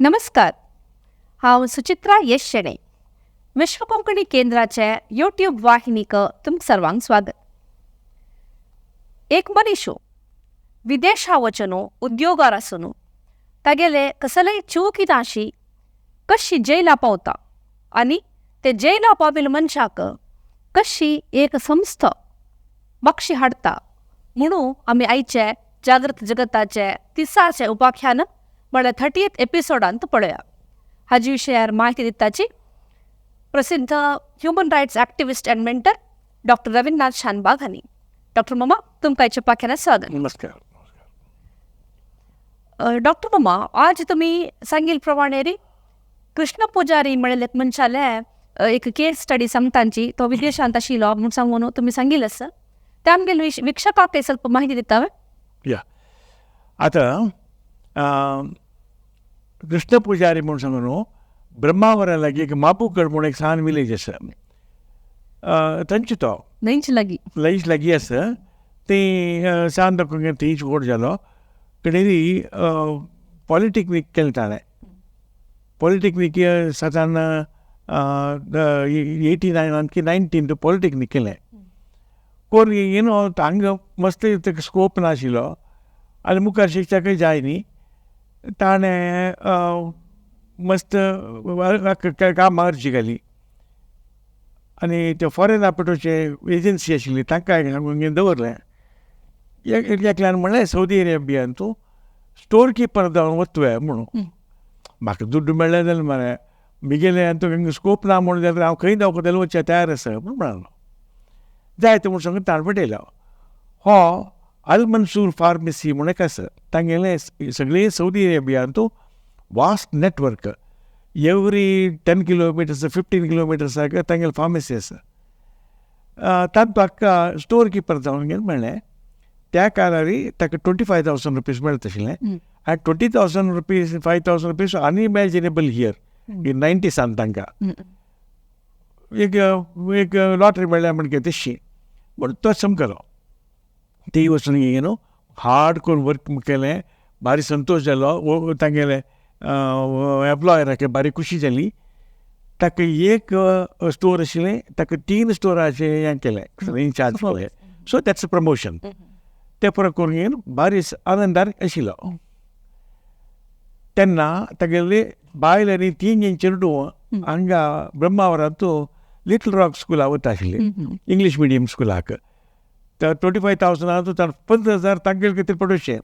नमस्कार, हांव सुचित्रा येश शेणै. विश्व कोंकणी केंद्राचे यूट्यूब वाहिनीक तुमकां सर्वांक स्वागत. एक मनीश विदेशा वचून उद्योगार आसून तागेले कसलेय चुकी नाशी कशी जैला पावता आनी ते जैला पाविल्ल्या मनशाक कशी एक संस्था बक्षी हाडटा म्हणून आमी आयचे जागृत जगताचे तिसाचे उपाख्यान म्हळ्यार 30th एपिसोडांत पळया. हाजे विशयार माहिती दिताची प्रसिद्ध human rights activist and mentor doctor Ravinath Shanbhag हांणी. डॉक्टर मामा, तुमकां आयच्या उपाख्यानात स्वागत. नमस्कार. डॉक्टर मामा, आज तुमी सांगिल प्रमाणे रे कृष्ण पुजारी म्हणले मनशाले एक केस स्टडी सांगतांची, तो विदेशांत आशिल्लो म्हूण सांगून तुमी सांगिल आसा, ते आमगेले वीक्षकाक ಸ್ವಲ್ಪ माहिती दिता? या, आतां कृष्ण पुजारी म्हूण सांगू न्हू, ब्रह्मावरा लागीं एक मापूकड म्हूण एक सान विलेज आसा, थंयच तो. न्हंयच लागीं. लईच लागीं आसा. ती सान दाखोवंक थंयच व्हड जालो. कडेरी पॉलिटेक्नीक केलें ताणें. पॉलिटेक्नीक सादारण 89 की 19 पॉलिटेक्नीक केलें. कोण you हांगा मस्त ताका स्कोप नाशिल्लो आनी मुखार शिकच्याकय जाय न्ही, ताणें मस्त कामां अर्जी घाली आनी ते फॉरेन आपटोचे एजन्सी आशिल्ली तांकां सांगून दवरलें. एकल्यान म्हणलें सौदी अरेबियान तूं स्टोर किपर जावन वतूय म्हणून. म्हाका दुड्डू मेळ्ळें जाल्यार मरे मिगेले तुका स्कोप ना म्हणून जाल्यार हांव खंय दाखोवं जाल्यार वचचें तयार आसा म्हूण म्हणलो. जाय तें म्हूण सांगून ताणें पटयलो. हो अल मनसूर फार्मसी म्हूण एक आसा तांगेलें, सगळें सौदी अरेबियान तूं वास्ट नेटवर्क, एवरी 10 किलोमिटर्स 15 किलोमिटर्साक तांगेले फार्मसी आसा. तातूंत हाका स्टोर किपर जावन गेलें मेळ्ळें. त्या काळारी ताका 25,000 रुपीज मेळत आशिल्लें आनी 20,000 rupees 5,000 rupees unimaginable here in 90s तांकां एक एक लॉटरी मेळ्ळ्या म्हणजे तशी पूण तो चमकलो. ती वचून न्हू हार्ड करून वर्क केलें, भारी संतोश जालो तांगेले एम्प्लॉयराक, भारी खुशी जाली. ताका एक स्टोर आशिल्लें, ताका 3 स्टोराचें हें केलें, इन्चार्ज केलें. So that's a promotion. तें परत करून भारी आनंदान आशिल्लो. तेन्ना तागेली बायल आनी 3 चेडूं हांगा ब्रह्मावरांत लिटल रॉक स्कुलाक वता आशिल्ली, इंग्लीश मिडियम स्कुलाक. तर 25,000 ताणें 15,000 तांगेले खातीर पडोवचें.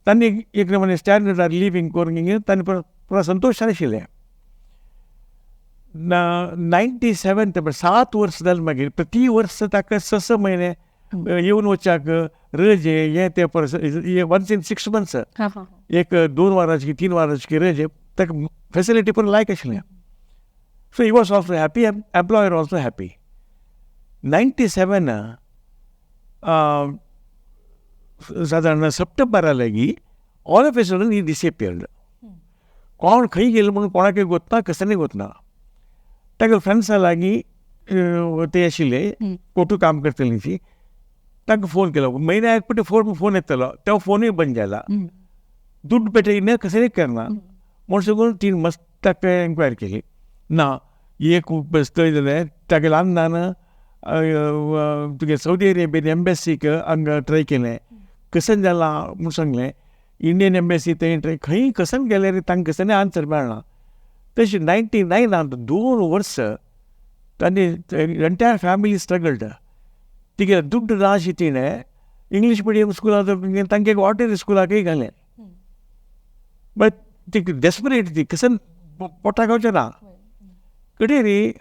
तांणी एक नमूने स्टँडर्ड आर लिवींग करून तांणी पुरा संतोश आशिल्लें. 97 7 वर्स जालें मागीर प्रति वर्स ताका 6 म्हयने येवन वच्याक रजे हें तें परस वन्स इन 6 मंथ्स एक 2 वरांची 3 वरांची रजे ताका फेसिलिटी पण लायक आशिल्लें. So he was also happy, employer also happy. 97 सादारण सप्टेंबरा लागीं all of a sudden he disappeared. कोण खंय गेलो म्हणून कोणाकय गोतना, कसल्यानय गोतना. ताका फ्रेंड्सां लागीं ते आशिल्ले कोटू काम करतली ती, तांकां फोन केलो. म्हयन्या एक फावटी फोन येतलो, तो फोनूय बंद जाला, दुड्ड पेटयना, कसलेय करना म्हूण सगळं ती मस्त ताका एन्क्वायरी केली. ना एक थंय जालें तागे ल्हान तुगे सौदी अरेबियन एम्बॅसीक हांगा ट्राय केलें, कशें जालां म्हूण सांगलें. इंडियन एम्बॅसी थंय ट्राय खंय कसन गेल्यार तांकां कसलें आन्सर मेळना. तशें 99 2 वर्स तांणी एंटायर फॅमिली स्ट्रगल्ड. तिगे दुड्ड ना अशी तिणें इंग्लीश मिडियम स्कुलांत तांकां एक ऑर्डिनरी स्कुलाकय घालें. बट ती डेस्परेट, ती कसन पोटाक खावचें ना. कडेरी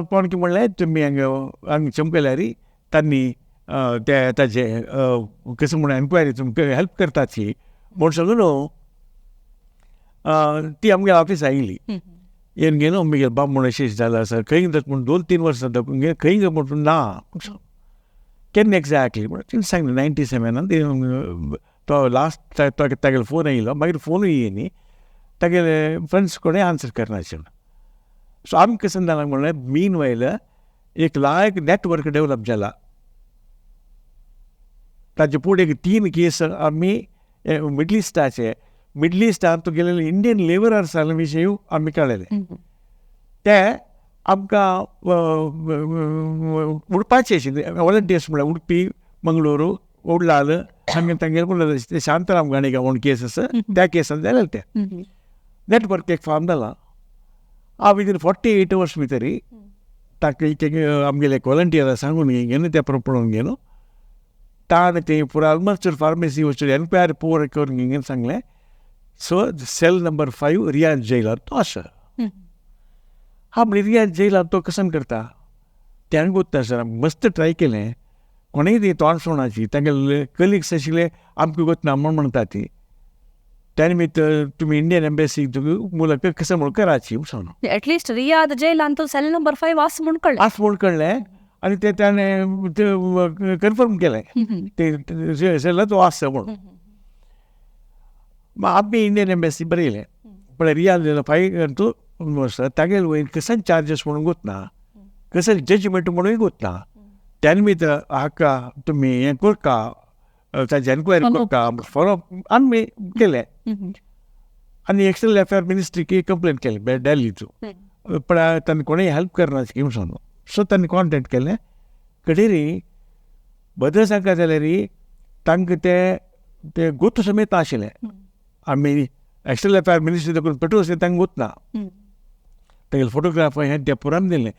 कोण की म्हणलें तुमी हांगा हांगा चमकल्यार तांणी ते ताजे कशें म्हूण एन्क्वायरी तुमकां हेल्प करताची म्हूण सांगून न्हू ती आमगे ऑफिस आयली. येवन गेलो म्हगे बाब म्हूण अशें जालां सर, खंय म्हूण 2-3 वर्सां खंय म्हूण ना केन्ना एग्जॅक्टली म्हण तिणें सांगलें 97 तो लास्ट तागेलो फोन आयलो. मागीर फोनूय येय न्ही, तागेले फ्रेंड्स कडेन आन्सर करनाशिल्लें. सो आमी कशें जालां म्हणलें मीन वयल एक लायक नेटवर्क डेवलप जाला. ताजे फुडें एक 3 केस आमी मिडल इस्टाचे मिडल इस्टान तुगेले इंडियन लेबरर्सां विशय आमी कळ्ळेले ते आमकां उडपाचे आशिल्ले वॉलंटियर्स म्हळ्यार उडपी मंगळुरू उडलाल आमी तांगेले शांताराम गाणेगांव म्हूण केस आसा त्या केसान जालें ते नेटवर्क एक फॉर्म जाला हांव विदीन 48 अवर्स भितरी ताका आमगेले वॉलंटियरां सांगून घेवन ते पळोवन घेवन ताणें ते पुरा ऑलमोस्ट फार्मेसी वचून एन्क्वायरी पुरो करून घेवन सांगलें सो सेल नंबर 5 रियाज जैलांत तो आसा. हा म्हळ्यार रियाज जैलांत तो कसन करता त्यान गोत्ता सर मस्त ट्राय केलें कोणेय ती तोंड सोणाची तांगेले कलिग्स आशिल्ले आमकां गोतना म्हूण म्हणटा ती त्या निमित्त तुमी इंडियन एम्बेसी तुमी मुलाखत कसं म्हूण कराची सांगू एटलिस्ट रियाद जैलांत तो सेल नंबर 5 आस म्हूण कळ्ळें आस म्हूण कळ्ळें आनी ते ताणें ते कन्फर्म केलें ते सेला तो आसा म्हणून. मागीर आमी इंडियन एम्बेसी बरयलें पण रियाद 5 तो तागेले वयर कसं चार्जस म्हणून गोतना कसं जजमेंट म्हणून गोतना त्या निमित्त हाका तुमी हें करका ताची एन्क्वायरी करका फॉलो आमी केलें आनी एक्सटर्नल अफेअर मिनिस्ट्रीक कंप्लेन केली दिल्लीचो पण तांणी कोणेय हेल्प करना म्हूण सांगू सो तांणी कॉन्टेक्ट केलें कडेरी बदल सांगता जाल्यार तांकां ते ते गोत समेत आशिल्लें आमी एक्सटर्नल अफेअर मिनिस्ट्री देखून पेट्रोल तांकां गोत ना तागेले फोटोग्राफ हें ते पुरान दिलें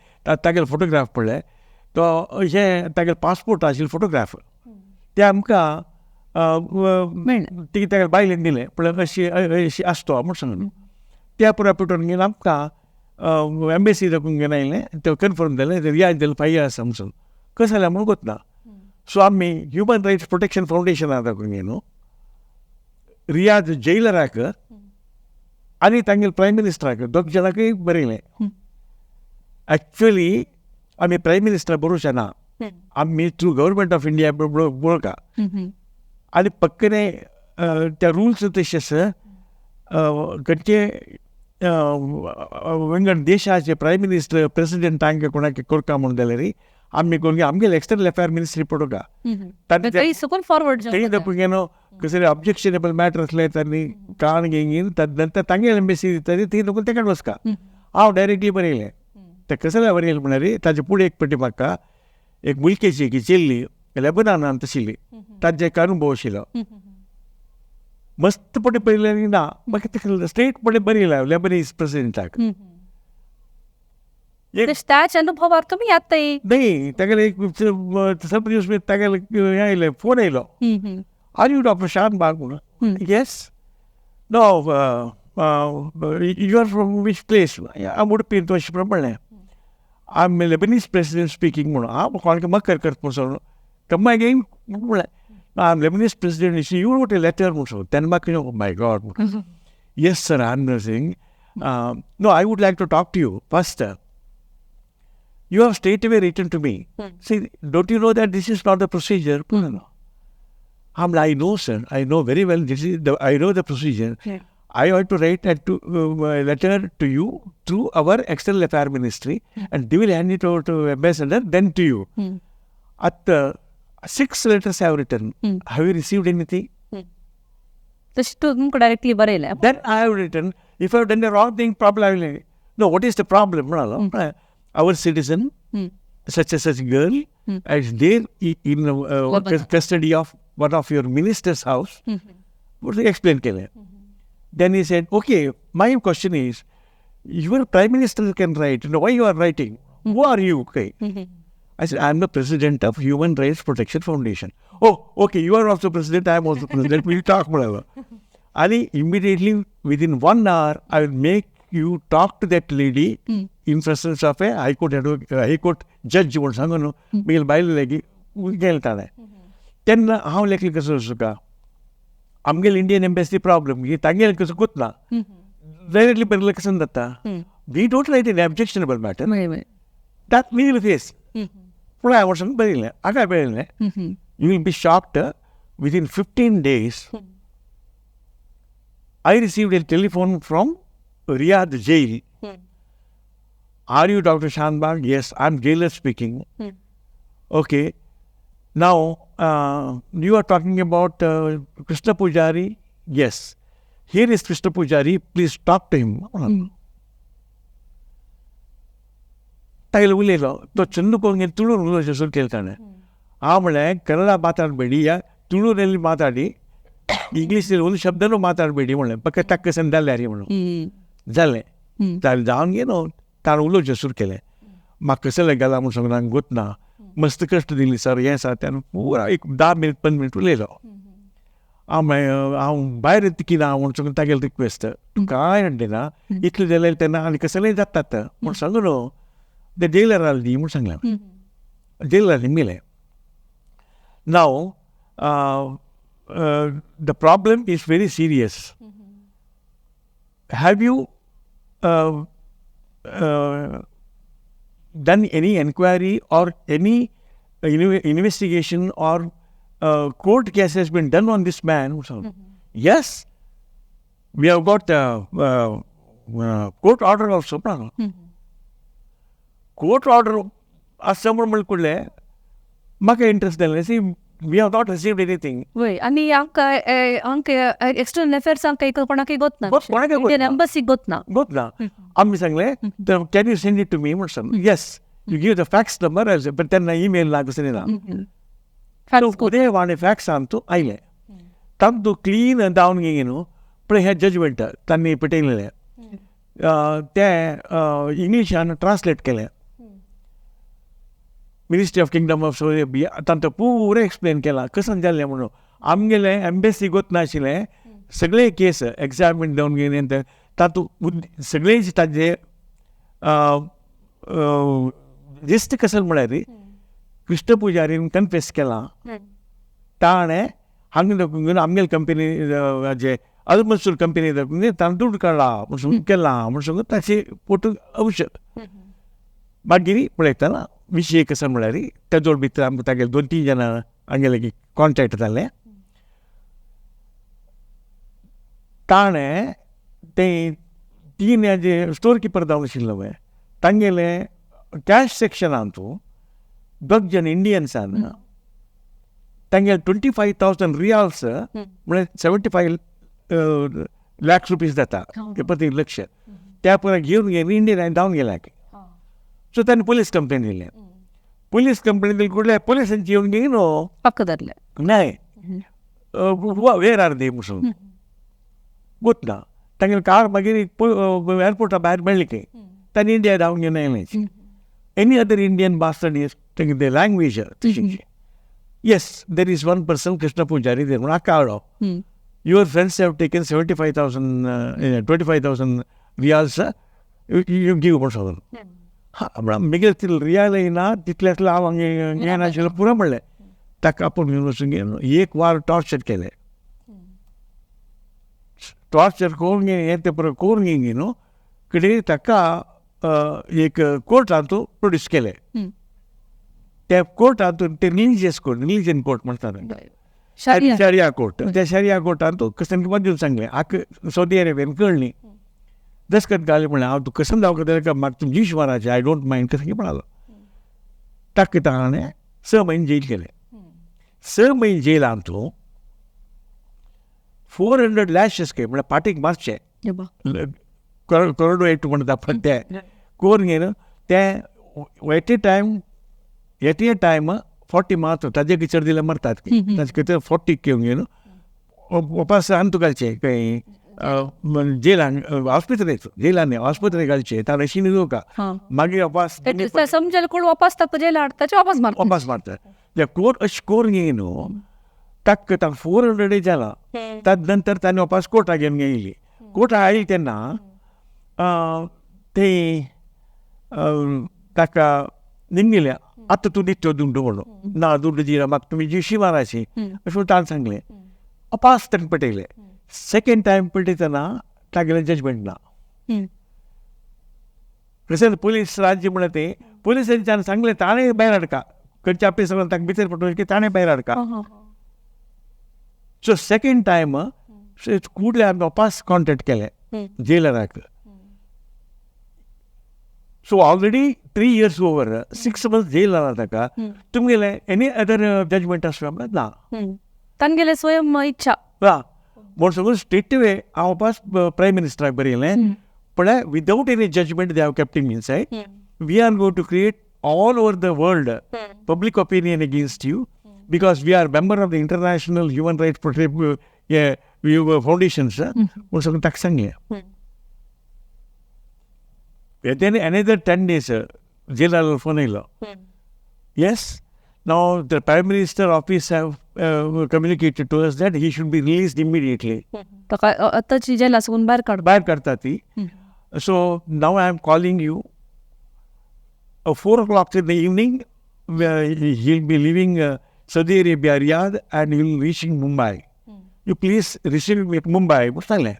तागेले फोटोग्राफ पळय तो हें तागेले पासपोर्ट आशिल्ले फोटोग्राफ ते आमकां ती तागेले बायलेन दिलें पळय अशी अशी आसतो म्हूण सांगून त्या पुरा पेटोवन घेवन आमकां एम्बेसी दाखोवन घेवन आयलें ते कन्फर्म जालें रियाज दिलें 5 आसा म्हूण सांगून कशें जालें म्हूण गोतना. सो आमी ह्युमन रायट्स प्रोटेक्शन फावंडेशना दाखोवन घेवन रियाज जैलराक आनी तांगेले प्रायम मिनिस्टराक दोग जाणांकूय बरयलें. एक्चुअली आमी प्रायम मिनिस्टर बरोवचें ना आमी थ्रू गव्हर्मेंट ऑफ इंडिया बरोवका आनी पक्कने त्या रुल्स तशें आसा खंयचे विंगड देशाचे प्रायम मिनिस्टर प्रेसिडेंट तांकां कोणाक करता म्हूण जाल्यार आमी करून आमगेले एक्सटर्नल अफेअर मिनिस्ट्री पळोवका थंय दाखोवन घेवन कसले ऑब्जेक्शनेबल मॅटर आसले तांणी काण घेवन नंतर तांगेले एम्बेसी दिता ती लोक तेका वचका. हांव डायरेक्टली बरयलें तें कसलें बरयलें म्हळ्यार ताजे फुडें एक पटी म्हाका एक मुलकेची एक चेल्ली लेबनानांत आशिल्ली ताजे एक अनुभव आशिल्लो मस्त पटी बरयलें ना म्हाका ते स्ट्रेट पटी बरयलें लेबनीज प्रेसिडेंटाक. त्याच अनुभवार तुमी याद नाही तागेले एक सब दिवस तागेले हें आयलें फोन आयलो Are you Dr. Shanbhag? Yes. No, you are from which place? I'm Udupi अशें म्हणलें I'm a Lebanese president speaking म्हणून हांव कोणाक मकर करता म्हूण सांगून कम अगेन म्हणलें I'm Lebanese president. You wrote a letter म्हूण सांगून तेन्ना म्हाका oh my God. Yes sir, I'm nursing. No, I would like to talk to you first. You have straight away written to me. See, don't you know that this is not the procedure? No. I'm like, I know, sir. I know very well. This is the, I know the procedure. Yeah. I ought to write a letter to you through our External Affairs Ministry, and they will hand it over to ambassador, then to you. At 6 letters I have written. Have you received anything? Directly बरयलें. Then I have written. If I have done the wrong thing, probably I will. No, what is the problem? Our citizen, such and such girl, is there in custody of one of your minister's house. What explain केलें. Then he said, okay, my question is, your prime minister can write. You know, why you are writing? Who are you? Okay. I said, I am the president of Human Rights Protection Foundation. Oh, okay, you are also president, I am also president. We'll talk whatever. And immediately, within 1 hour, I will make you talk to that lady in presence of a high court advocate, high court judge. म्हूण बायल लागी गेले ताणें. तेन्ना हांव लेखलें कसो तुका आमगेले इंडियन एम्बेसी प्रॉब्लम की तांगेले कसो कोतना डायरेक्टली बरयलें कसं जाता. We don't write in objectionable matter that we will face. पूण हांवें वर्सां बरयलें हाका बरयलें you will be shocked within 15 days I received a telephone from Riyadh jail. Are you Doctor Shanbhag? Yes, I am jailer speaking. Okay. Now, you are talking about Krishna Pujari? Yes. Here is Krishna Pujari, please talk to him म्हणलो. तागेलो उलयलो तो चंदू तुळून उलोवचें सुरू केलें ताणें. हांव म्हणलें ಕನ್ನಡ ಮಾತಾಡಬೇಡಿ, ಯಾ ತುಳುನಲ್ಲಿ ಮಾತಾಡಿ, ಇಂಗ್ಲೀಷಲ್ಲಿ ಒಂದು ಶಬ್ದನೂ ಮಾತಾಡಬೇಡಿ म्हणलें. फक्त ताका जाल्यार म्हणून जालें. जावन गेलो ताणें उलोवचें सुरू केलें. म्हाका कसलें गेलां म्हूण सांगून गोत ना, मस्त कश्ट दिली सर हें आसा त्यान पुरा एक 10 मिनट 15 मिनट उलयलो. हांव मागीर हांव भायर तिकीना म्हूण सांगून तागेलें रिक्वेस्ट, तूं कांय हाडना इतलें जाल्यार तेन्ना आनी कसलेंय जातात म्हूण सांगून ते जेलराल दी म्हूण सांगलें. जेलरान मेलें. Now the problem is very serious. Have you done any enquiry or any investigation or court case has been done on this man? Yes, we have got court order also. Court order आसा म्हूण म्हणलें कुडलें म्हाका interest जालें. See, we have not received anything. वय, आनी आमकां आमकां external affairs आमकां कोणाकय गोत ना, इंडियन एम्बसी गोत ना, गोत ना. आमी सांगलें can you send it to me म्हूण सांग. Yes, you give the fax number, but तेन्ना ईमेल ना कसलें ना. उदयवाणी फॅक्स आमतू आयलें तांतू क्लीन जावन गे न्हू. पण हें जजमेंट तांणी पेटयलें तें इंग्लिशान ट्रान्सलेट केलें. Ministry of kingdom of Saudi Arabia तांकां पुरें एक्सप्लेन केलां कशें जालें म्हणून. आमगेलें एम्बेसी गोत नाशिल्लें, सगळे केस एग्जामीन जावन गेले तातूंत सगळे ताजे जिस्त कशें म्हळ्यार कृष्ण पुजारीन कन्फेस केलां. ताणें हांगा दाखोवन आमगेले कंपनी जे अल मन्सूर कंपनी दाखोवन ताणें दुड काडला म्हूण केलां म्हूण सांगून ताचे फोटो औषध. मागीर पळयतना विशय कसो म्हळ्यार त्या जोड भितर आमकां तागेले 2-3 जाणां हांगेले कॉन्टेक्ट जालें. ताणें ते 3 जे स्टोर किपर जावन आशिल्लो पळय तांगेले कॅश सेक्शनान तूं 2 जण इंडियन्सान तांगेले 25,000 रियाल्स म्हळ्यार 75 लाख रुपीज जाता प्रति लक्ष त्या परत घेवन गेले इंडियन धांवन गेले. सो ताणें पोलीस कंप्लेन दिलें. पोलीस कंप्लेन दिली कुडले पोलिसांची येवन घेवन न्हू पक्क धरलें नाही वेर are they म्हणून गोत ना. तांगेले कार मागीर एअरपोर्टा भायर मेळ्ळी की तांणी इंडिया धांवन घेवन आयलें. Any other Indian bastard is taking the language. Yes, there is one person, Krishna Pujari, there. Your friends have taken 75,000, 25,000 riyals, you give one thousand. Miguel रियाल येना तितल्यातलं हांव येनाशिल्लें पुरो म्हणलें. ताका आपूण घेवन वचून घेवन एक वार टॉर्चर केलें. टॉर्चर करून हें तें पुरो करून घेवन न्हू कितें ताका एक कोर्टांत प्रोड्यूस केलें. त्या कोर्टांत ते रिलिजियस कोर्ट, रिलिजन कोर्ट म्हणटात शरिया कोर्ट. त्या शरिया कोर्टांत कसम दिवन सांगलें आक सौदी अरेबियन कळ्ळी दस्खत घाले म्हणलें हांव तूं कसम जावं जाल्यार म्हाका तुमची जिश माराची I don't mind कसं म्हणालो. ताका ताणें 6 म्हयने जेल केलें. 6 म्हयने जेलांत तूं 400 लॅशेस के म्हळ्यार पाटीक मारचें करोडो एट म्हणटा पण ते कोर घेवन ते at a time at a time 40 मारता ताजे चड दिल्यार मरतात ताजे खातीर 40 घेवन घेवन वापस अंतू घालचें खंय जेलान हॉस्पिटल जेलान हॉस्पिटल घालचें ताणें अशी न्हिदोवका मागीर वापस समजेल कोण वापस ताका जेल हाडटा वापस मारता वापस मारता. ते कोर्ट अशें करून घेवन न्हू ताका ताका 400 जाला. ताजे नंतर ताणें वापस कोर्टा घेवन येयली. कोर्टा आयली तेन्ना ते ताका निमगिलें आतां तूं दित दुड्डू म्हणून ना दुड्डू दिना म्हाका तुमी जिशी माराची अशें म्हणून ताणें सांगलें. अपास ताणें पेटयलें. सेकेंड टायम पेटयतना तागेलें जजमेंट ना. प्रेसेंट पोलीस राज्य म्हणलें तें पोलिसांच्यान सांगलें ताणें भायर हाडका खंयच्या ऑफिसरान ताका भितर पडटलें की ताणें भायर हाडका. सो सेकेंड टायम कुडले आमी वापस कॉन्टेक्ट केलें जेलराक. So already 3 years over, 6 months jail जाला ताका. तुमगेलें एनी अदर जजमेंट आसता म्हणल्यार ना. तांगेले स्वयं इच्छा ना. म्हूण सगळें स्ट्रेट वे हांव वापस प्रायम मिनिस्टराक बरयलें पळय, without any judgment they have kept him inside. We are going to create all over the world public opinion against you because we are member of the International Human Rights Foundations म्हूण सगळें ताका सांगलें. Then another 10 days जेलार phone येयलो. Yes, now the Prime Minister office have communicated to us that he should be released immediately. ताका आतांची जेला साकून भायर काड भायर काडटा ती. So now I am calling you 4 o'clock in the evening. He will be leaving Saudi Arabia, Riyadh, and he will reaching Mumbai. You please receive him at Mumbai म्हूण सांगलें.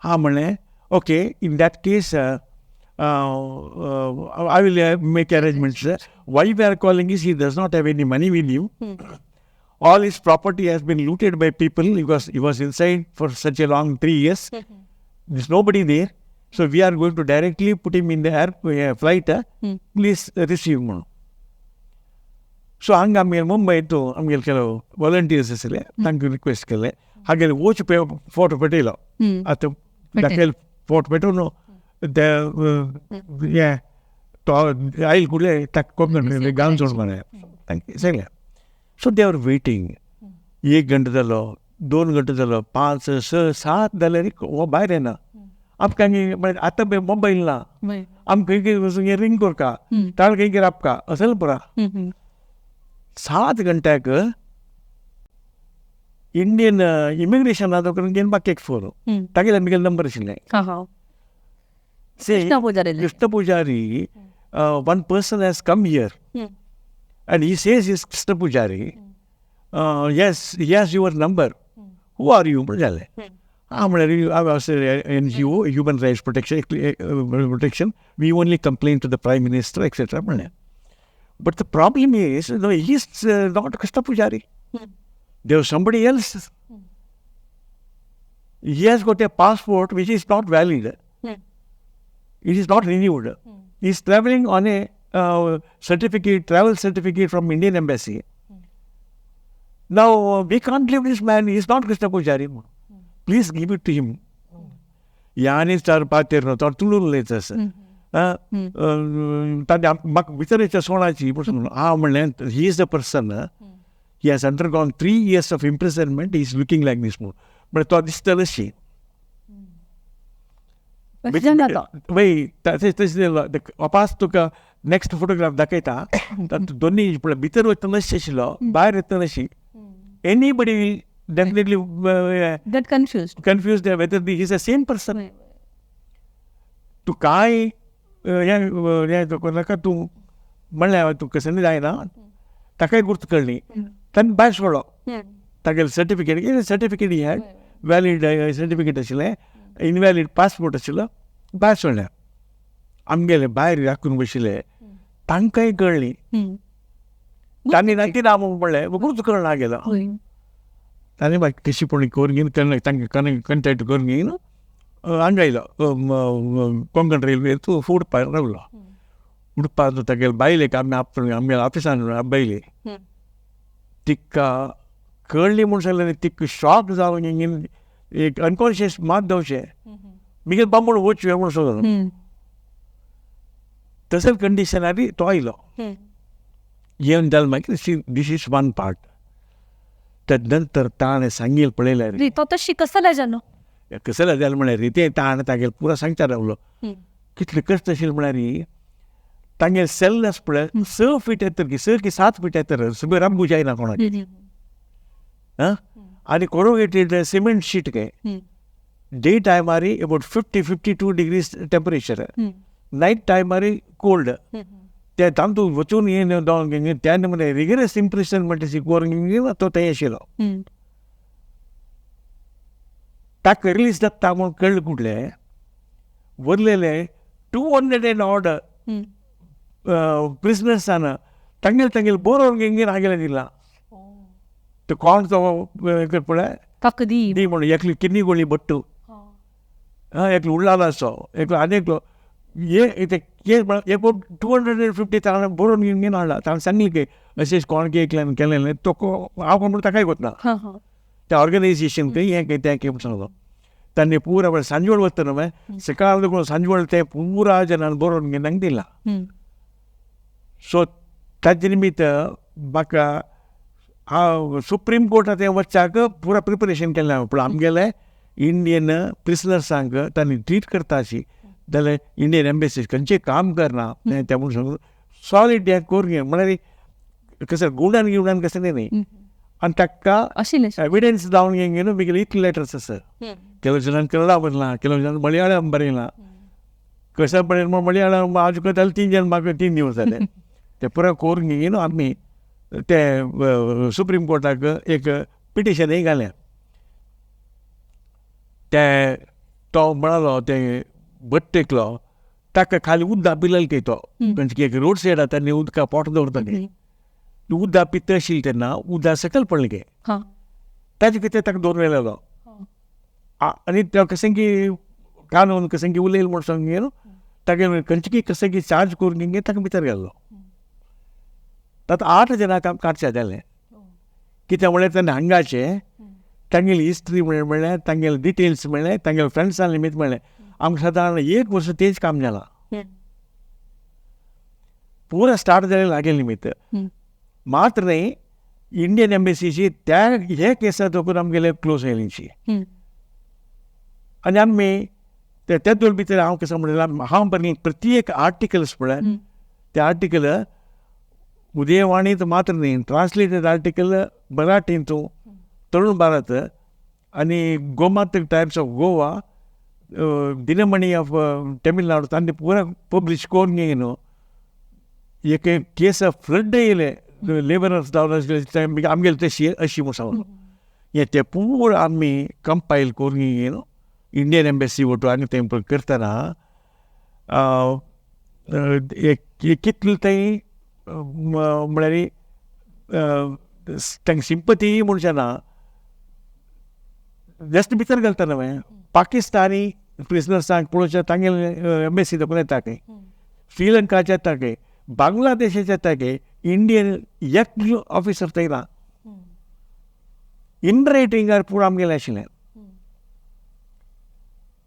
हां म्हणलें, okay, in that case I will make arrangements. Why we are calling is he does not have any money with you. All his property has been looted by people because he was inside for such a long 3 years. There's nobody there. So we are going to directly put him in the air flight. Please receive म्हणून. So हांगा आमगेर मुंबय तूं आमगेले ಕೆಲವು volunteers आसले, तांकां request केले, हागेले वच फोटो पेटयलो. आतां दाखयल फोटो पेटोवन ते हें तो आयल कुडले ताका कोंकण गावन सोड मरे तांकां सांगलें. So they are waiting. 1 घंटो जालो, 2 घंटे जालो, 5 6 7 जाल्यार हो भायर येना. आमकां आतां मोबायल ना, आमकां खंय वचून रिंग करका, ताळ खंय राबका असेल पुरा. 7 घंट्याक इंडियन इमिग्रेशन करून घेवन बाकी एक फोन तागेले आमगेले नंबर आशिल्ले. Krishna Pujari, one person has come here and he says he is Krishna Pujari. Yes, he has your number. Who are you? म्हणून जालें. हां म्हणल्यार N G O, human rights protection, we only complain to the prime minister etcetera म्हणलें. But the problem is he is not Krishna Pujari. There was somebody else. He has got a passport which is not valid. It is not renewed. He is traveling on a certificate, travel certificate from Indian Embassy. Now, we can't leave this man. He is not Krishna Pujari. Please give it to him. यानी चार पातेर तो तुळून उलयता आसा. ताणें म्हाका विचारायचें सोणाची हांव म्हणलें, he is the person. He has undergone 3 years of imprisonment. He is looking like this म्हूण. म्हळ्यार तो दिसतलो अशी. वय तशें तशें वापास तुका नेक्स्ट फोटोग्राफ दाखयता. तातूंत दोनूय पळय भितर वयतना अशें आशिल्लो, भायर येतना अशी. Anybody will definitely get confuse confuse whether he is the same person. तूं कांय हें नाका तूं म्हणलें तूं कसं जायना, ताकाय गुर्त कळ्ळी. ताणें भायर सोडलो. तागेलें certificate, certificate he had valid certificate आशिल्लें, इनव्हॅलीड पासपोर्ट आशिल्लो, भायर सोडलें. आमगेले भायर राखून बशिल्ले तांकांय कळ्ळी. तांणी नाकी ना म्हणलें, गुर्त कळना गेलो. ताणें मागीर कशी पूण करून घेवन तांकां कंटेक्ट करून घेवन हांगा आयलो कोंकण रेल्वे तूं उडपा रावलो. उडपा तागेले बायलेक आमी आमगेल्या ऑफिसान बायले तिका कळ्ळी म्हूण सांगलें. तिका शॉक जावन एक अनकॉन्शियस मात जावचें, मागीर बामण वचूं म्हूण सांगलो. तसेच कंडिशनार तो आयलो. येवन जालें मागीर this is one part. तदनंतर ताणें सांगील पळयल्यार तो तशी कसले जालो, कसले जालें म्हळ्यार तें ताणें तागेलें पुरो सांगता रावलो. कितले कश्ट आशिल्लें म्हळ्यार तांगेले सेल आसा पळय 6 फीट येतर की 6 की 7 फीट येतर सगळें राबू जायना कोणाक. आं, आनी कोरोगेटेड सिमेंट शीट काय डे टायमार अबावट 50-52 डिग्रीज टेम्परेचर, नायट टायमार कोल्ड. ते तातूंत वचून येवन त्यान म्हणजे रिगरस इम्प्रेशन म्हणटा शिकवून तो थंय आशिल्लो. ताका रिलीज जाता म्हूण कळ्ळें कुडले वरलेले 200 and odd प्रिजनर्सान तांगेले तांगेले बरोवन घेवन हागेले दिला. तो कोण तो पळय ताका दी दी म्हणून एकली किन्नी गोळी बट्टू, एकलो उडलालो आसो, एकलो आनी एकलो हे एक 250 ताणें बरोवन घेवन घेवन हाडला. ताणें सांगलें की अशें कोण एकल्यान केलें तो हांव कोण म्हणून ताकाय कोतना. त्या ऑर्गनायझेशन खंय हें खंय तें खंय म्हूण सांगलो. तांणी पुरा म्हळ्यार सांजवेळ वता न्हू, सकाळ देखून सांजवेळ तें पुरा जनान बरोवन घेवन तांकां दिलां. सो ताजे निमित्त म्हाका हांव सुप्रीम कोर्टांत तें वचच्याक पुरा प्रिपरेशन केलें हांवें. पूण आमगेले इंडियन प्रिजनर्सांक तांणी ट्रीट करता अशी जाल्यार इंडियन एम्बेसी खंयचें काम करना तें म्हूण सांगून सॉलीड हें करून म्हळ्यार कसं गुंडान गिवडान कसं न्ही. आनी ताका एविडन्स जावन घेवन न्हू इतले लेटर्स आसा. ಕೆಲವು ಜನ ಕನ್ನಡ ಬರಲ್ಲ, ಕೆಲವು ಜನ मलयाळम बरयलां. कसं बरयलें म्हूण मलयाळम आज जाल्यार 3 जण म्हाका 3 दिवस जाले. ते पुरा करून घेवन आमी ते सुप्रीम कोर्टाक एक पिटिशनय घालें. ते तो म्हणालो ते भट्ट एकलो ताका खाली उदक पिलेलें ते तो खंयचे एक रोड सायड आतां न्ही उदका पोट दवरता न्ही, उदक पिता आशिल्लें तेन्ना उदक सकयल पडलें गे, ताजे खातीर ताका दोन वेळेलो आनी तो कशें की कानून कशें की उलयलें म्हूण सांग न्हू ताका खंयचे की कशें की चार्ज करून गे ताका भितर घालो. आतां 8 जाणांक आमकां काडचें जालें. कित्याक म्हळ्यार तेन्ना हांगाचें तांगेली हिस्ट्री मेळ्ळें, तांगेले डिटेल्स मेळ्ळें, तांगेले फ्रेंड्सां निमित्त मेळ्ळें. आमकां सादारण 1 वर्स तेच काम जालां. पुरा स्टार्ट जालें लागेल निमित्त. मात्र न्ही इंडियन एम्बेसीची त्या हे केसां धरून आमगेले क्लोज आयलीशी. आनी आमी ते दोन भितर हांव कसो म्हणलें, हांव बरयलें प्रत्येक आर्टिकल्स पळय ते आर्टिकल उदयवाणीत मात्र न्ही ट्रान्सलेटेड आर्टिकल मराठींतू तरुण भारत आनी Gomantak Times of Goa, Dinamani of Tamil Nadu तांणी पुरा पब्लिश करून न्हू एक केस फ्लड येयले लेबरर्स जावन आशिल्ले आमगेले तशी अशी म्हूण सांगलो. हें तें पुरा आमी कंपायल करून न्हू इंडियन एम्बेसी वटू आनी तें करतना एक कितलें थंय म्हळ्यार तांकां सिंपती म्हणचें ना, जस्ट भितर घालता न्हय. पाकिस्तानी प्रिजनर्सांक पळोवचें तांगेले एम्बेसी दाखोवन येता खंय, श्रीलंकाचे येता खंय, बांगलादेशाचे येता खंय, इंडियन एक ऑफिसर थंय ना. इन रायटिंगार पूण आमगेलें आशिल्लें.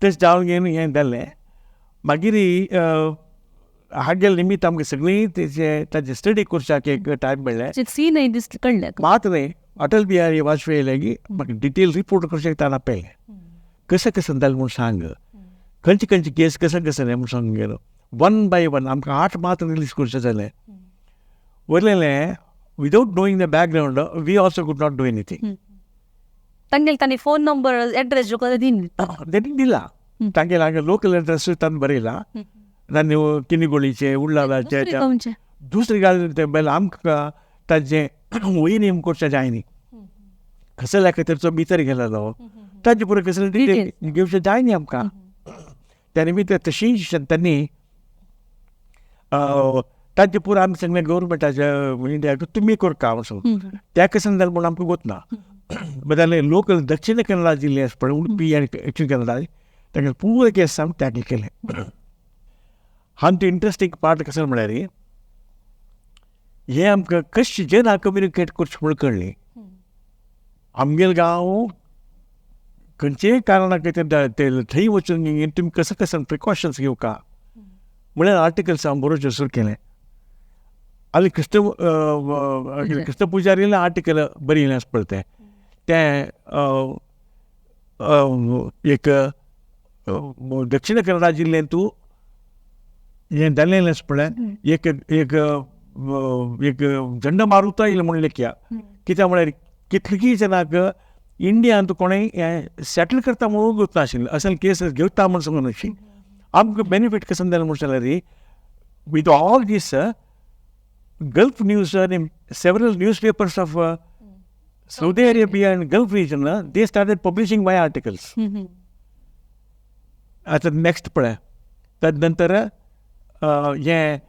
तशें जावन घेवन हें जालें. मागीर हागेले निमित्त आमकां सगळीं तेजे ताजे स्टडी करच्याक एक टायम मेळ्ळें. सीनय दिसलें कळ्ळें. मात न्ही अटल बिहारी वाजपेयी लागीं म्हाका डिटेल रिपोर्ट करच्याक ताणें आपयलें. कशें कशें जालें म्हूण सांग, खंयचे खंयचे केस कशें कशें न्ही म्हूण सांग गेलो. 1 by 1 आमकां 8 मात्र रिलीज करचें जालें. वयलें without knowing the background we also could not do anything. तांगेले तांणी फोन नंबर एड्रेस जो कडेन दिन तांणी दिला तांगेले हांगा लोकल एड्रेस तांणी बरयला. तांणी किनिगोळीचे उल्लाचे दुसरी गजाल ते बेल आमकां ताजें वय नेम करचें जाय न्ही, कसल्या खातीर भितर गेलेलो ताजे पुरो कसले डिटेल घेवचें जाय न्ही आमकां. त्या निमित्त तशीं तांणी ताजे पुरो आमी सांगलें गव्हर्मेंटाच्या इंडियाक तुमी करता म्हणून त्या कशें जालें म्हूण आमकां गोत ना. बदले लोकल दक्षिण कन्नडा जिल्ले आसा पळय उडपी आनी दक्षिण कन्नडा तांकां पुरो केस आमी टॅकल केलें. हांव इंट्रस्टींग पार्ट कसो म्हळ्यार हें आमकां कशें जना कम्युनिकेट करचें म्हूण कळ्ळें. आमगेलो गांव खंयचेय कारणा खातीर ते थंय वचून तुमी कसं कसं प्रिकॉशन्स घेवका म्हळ्यार आर्टिकल्स हांव बरोवचें सुरू केलें. आनी कृष्ण पुजारीलें आर्टिकल बरयलें आसा पळय तें तें एक दक्षिण कन्नडा जिल्ल्यांतू हें जालें आसा पळय एक एक एक झंड मारुता येयलें म्हूण लेखया. कित्याक म्हळ्यार कितलीं जाणांक इंडियांत कोणें हें सेटल करता म्हणून गोत नाशिल्लें, असले केस घेवता म्हूण सांगून अशी आमकां बेनिफीट कसो जालें म्हूण सांगल्यार with all these Gulf news आनी several news papers of Saudi Arabia and Gulf region they started publishing my articles. आतां नेक्स्ट पळय तद नंतर हें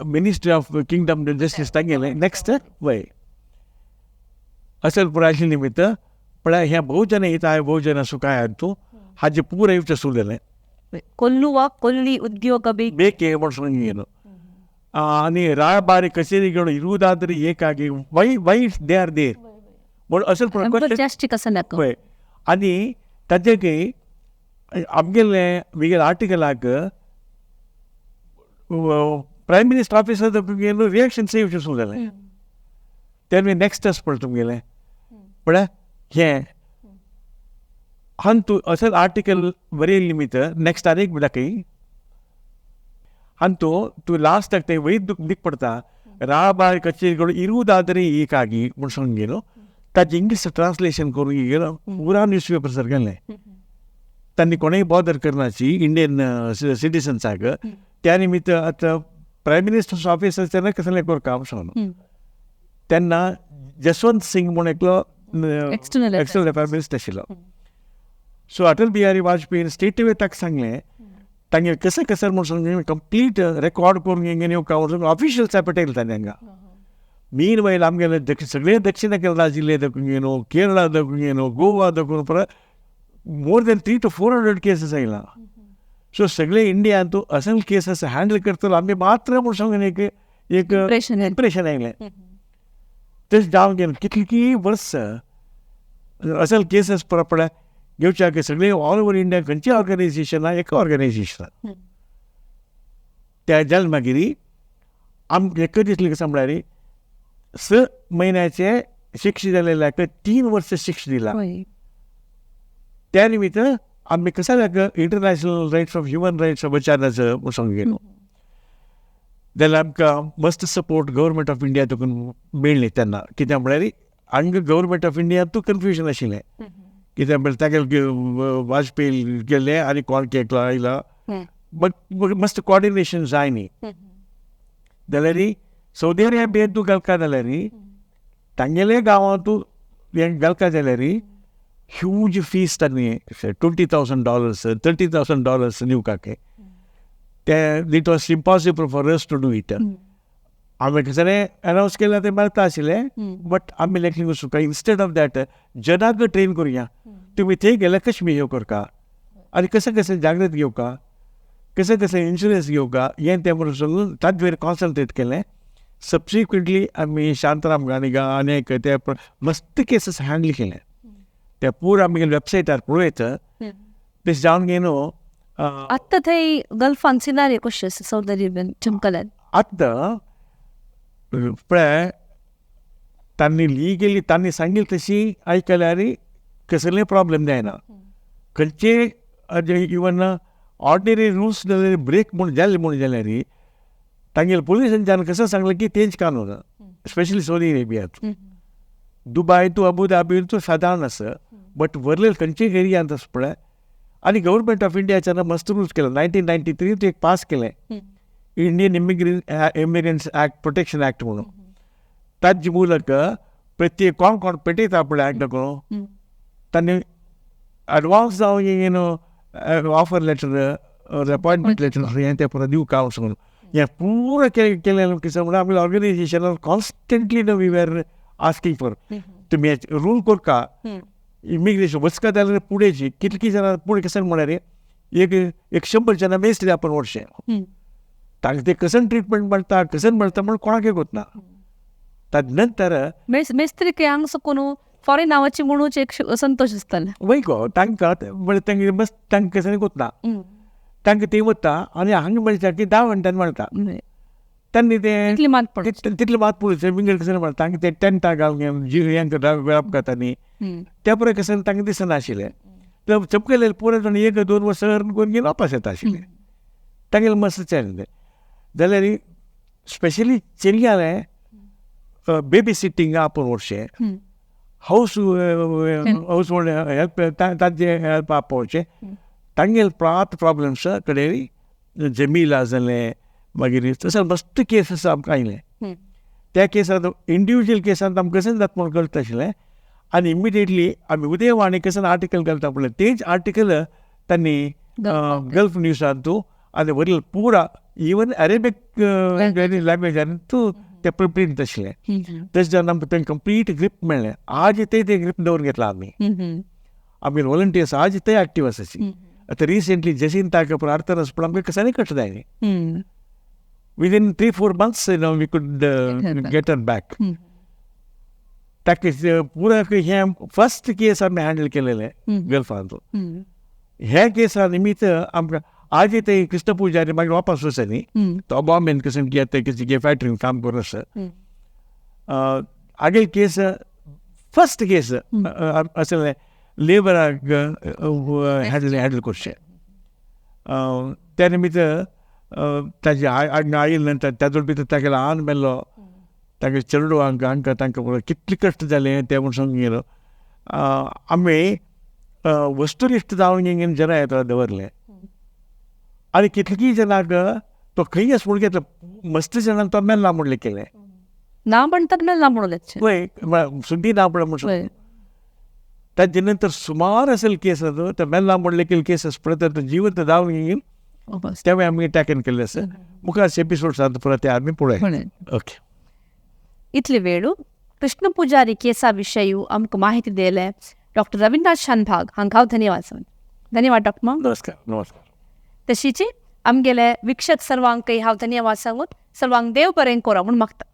मिनिस्ट्री ऑफ किंगडम जस्टीस तांगेलें नेक्स्ट वय असल पुराय निमित्त पळय हें बहुजन हिताय बहुजन सुखाय तूं हाजें पुराय येवचें सुरू जालें. कोल्लुवा ಕೊಲ್ಲಿ ಉದ್ಯೋಗ ಬೇಕೇ म्हूण आनी ರಾಯಭಾರಿ ಕಚೇರಿಗಳು ಇರುವುದಾದರೆ ಏಕಾಗಿ why why they are there म्हूण असो जास्ती पळय आनी ताजे आमगेले म्हगेले आर्टिकलाक प्रायम मिनिस्टर ऑफिसर रिएक्शन सेव सुरू जालें. तेन्ना नेक्स्ट टेस्ट पळय तुमगेलें पळय हें हांव तूं असो आर्टिकल बरयल्लें निमित्त नेक्स्ट आनी एक दाखय ಅಂತೂ ತು ಲಾಸ್ಟ್ ಆಗ್ತದೆ ವೈದ್ಯ ದಿಕ್ ಪಡ್ತಾ ರಾಬಾರಿ ಕಚೇರಿಗಳು ಇರುವುದಾದರೆ ಏಕಾಗಿ म्हणून ताजें इंग्लीश ट्रान्सलेशन करून गेलो पुरा न्यूज पेपर सारकेलें. तांणी कोणेय बॉदर करनाची इंडियन सिटिजन्साक त्या निमित्त आतां प्रायम मिनिस्टर्स ऑफिस तेन्ना कसलें करता म्हणून तेन्ना जसवंत सिंग म्हूण एकलो एक्सटर्नल अफेअर मिनिस्टर आशिल्लो. सो अटल बिहारी वाजपेयीन स्टेट वे ताका सांगलें तांगे कसं कसं म्हणून कंप्लीट रेकॉर्ड करून घेवन येवका म्हणून ऑफिशियल पेटयलें ताणें हांगा. मीन वयल आमगेले सगळे दक्षिण कन्नडा जिल्ले दाखोवन घेवन केरळा दाखोवन घेवन गोवा दाखोवन परत मोर दॅन 300 to 400 cases आयला. सो सगळे इंडियान तूं असल केसीस हँडल करतलो आमी मात्र म्हूण सांगून एक एक इम्प्रेशन आयलें. तशें जावन गेलें कितलीं वर्स असल केसीस परत पळय घेवच्याक सगळे ऑल ओवर इंडिया खंयचें ऑर्गनायझेशन एका ऑर्गनायझेशनान त्या जालें मागीर आमकां एकच दिसलें कशें म्हळ्यार 6 म्हयन्याचे शिक्षा जालेल्याक 3 वर्सां शिक्षा दिला. त्या निमित्त आमी कशें international rights of human rights वचाराचो म्हूण सांगून गेलो जाल्यार आमकां मस्त सपोर्ट गव्हर्मेंट ऑफ इंडिया देखून मेळ्ळी तेन्ना. कित्याक म्हळ्यार हांगा गव्हर्मेंट ऑफ इंडिया तूं कन्फ्युजन आशिल्लें कित्याक म्हळ्यार तागेले वाजपेयी गेले आनी कोण केकलो आयलो मस्त कॉर्डिनेशन जाय न्ही. जाल्यार सौदी अरेबिया तूं घालका जाल्यार तांगेले गांवांत तूं हें घालका जाल्यार ह्यूज फीस तांणी $20,000 $30,000 दिवपाक ते it was impossible for us to do it. आमी कसलें अनावन्स केलां तें मेळटा आशिल्लें बट आमी लेखली वचूंक इन्स्टेड ऑफ that जनाक ट्रेन करुया तुमी थंय गेल्यार कशें बिहेव करता आनी कशें कशें जाग्रत घेवका कशें कशें इन्शुरन्स घेवका हें तें म्हणून सांगून ताजेर कॉन्सन्ट्रेट केलें. सबसिक्वंटली आमी शांताराम गाणिगा आनी ते मस्त केसीस हँडल केलें. ते पूरा आमगे वेबसायटार पळयत तशें जावन गे न्हू. आत्तां थंय गल्फान सिनारी कशी आसा सौदी अरेबियन चमकल्यात आतां पळय तांणी लिगली तांणी सांगिल्लें तशी आयकल्यार कसलेय प्रॉब्लेम जायना. खंयचे इवन ऑर्डिनरी रुल्स ब्रेक म्हूण जाले म्हूण जाल्यार तांगेले पुलिसांच्यान कसं सांगलें की तेंच कानून स्पेशली सौदी अरेबियांत दुबाय तूं अबुधाबी तूं सादारण आसा बट वरले खंयचे एरियांत आसा पळय. आनी गव्हर्मेंट ऑफ इंडियाच्यान मस्त रूल्स केले 1993 एक पास केलें Indian immigrants act protection act म्हणून. ताजे मूलक प्रत्येक कोण कोण पेटयता पळय ऍक्ट करून तांणी एडवान्स जावन न्हू ऑफर लेटर अपॉयंटमेंट लेटर हें तें पुरो दिवका म्हणून हें पुरो केलें कितें म्हणल्यार आमगे ऑर्गनायझेशनान constantly we were asking for तुमी रूल करका इमिग्रेशन वचका जाल्यार पुढेची कितलीं जाणां पुढे कशें म्हळ्यार एक एक 100 जाणां मेजतली आपण वर्षें तांकां ते कशें ट्रिटमेंट मेळटा कशें मेळटा म्हूण कोणाकय गोतना. ताजे नंतर मेस्त्री हांगा साकून फॉरेन नांवाची म्हणूच एक संतोश आसतालो वय गो तांकां म्हळ्यार तांगे मस्त तांकां कशें गोतना तांकां ते वता आनी हांगा मेळटा की 10 मिनटान मेळटा तांणी तें तितलें मात पळोवचें विंगड कशें मेळटा तांकां ते टेंटां घालून हेंकां वेळाप करता न्ही त्या पुराय कशें तांकां दिसनाशिल्लें. तर चमकले पुराय जाण 1 2 वर्सां करून घेवन वापस येता आशिल्लें तांगेलें मस्त चल्लें. जाल्यार स्पेशली चेडयांलें बेबी सिटींग आपण वर्षें हावस हावस होल्ड हेल्प तांचे हेल्प आपोवचें तांगेले प्रात प्रॉब्लम्स कडेन जमीला जालें मागीर तशें मस्त केसीस आमकां आयलें. त्या केसांत इंडिविज्युअल केसांत आमकां कशें जाता म्हूण कळटा आशिल्लें आनी इमिडिएटली आमी उदयवाणी कशें आर्टिकल घालता पळय तेच आर्टिकल तांणी गल्फ न्यूजांत आनी वरील पुरा इवन अरेबीक लँग्वेजान तूं ते प्रिंट आशिल्लें. तशें जावन आमकां तें कंप्लीट ग्रीप मेळ्ळें. आज ते तें ग्रीप दवरून घेतला आमी आमगे वॉलंटियर्स आज ते एक्टीव आसाची. आतां रिसेंटली जसिंताक प्रार्थना पण आमकां कशांनी कट जाय न्ही within 3-4 months we could get her back. ताका पुरा हें फर्स्ट केस आमी हँडल केलेलें गल्फांत. ह्या केसा निमित्त आमकां आज ते कृष्ण पुजारी मागीर वापस वचनी न्ही, तो बॉम्बेन कशें कितें ते फॅक्टरीन काम करून आसा. आगेल केस फर्स्ट केस असलें लेबराक हँडल हँडल करचें. त्या निमित्त ताजे आयल नंतर ताजो भितर तागेलो आन मेल्लो, तागे चेडवांक हांकां तांकां कितले कश्ट जाले ते म्हूण सांगूंक गेलो. आमी वस्तुनिश्ठ जावन जरा येता दवरलें आनी कितलीं जणांक तो खंय आसा म्हूण घेतलो, मस्त जणांक तो मेल्ला म्हणलें केलें ना म्हणटात मेल्ला म्हणून. वय सुद्दी ना म्हण. ताजे नंतर सुमार असेल केस ते मेल्ला म्हणले केले केस पळयता तो जिवंत जावन तेवूय आमी टॅकन केल्ले आसा. मुखार एपिसोड सांगता पुरो ते आमी पळय. ओके, इतले वेळू कृष्ण पुजारी केसा विशयू आमकां माहिती दिले डॉक्टर रविंद्रनाथ शानभाग हांकां हांव धन्यवाद सांग. धन्यवाद डॉक्टर माम. नमस्कार. नमस्कार. तशीच आमगेले वीक्षक सर्वांकय हांव धन्यवाद सांगून सर्वांक देव बरें करो म्हूण मागता.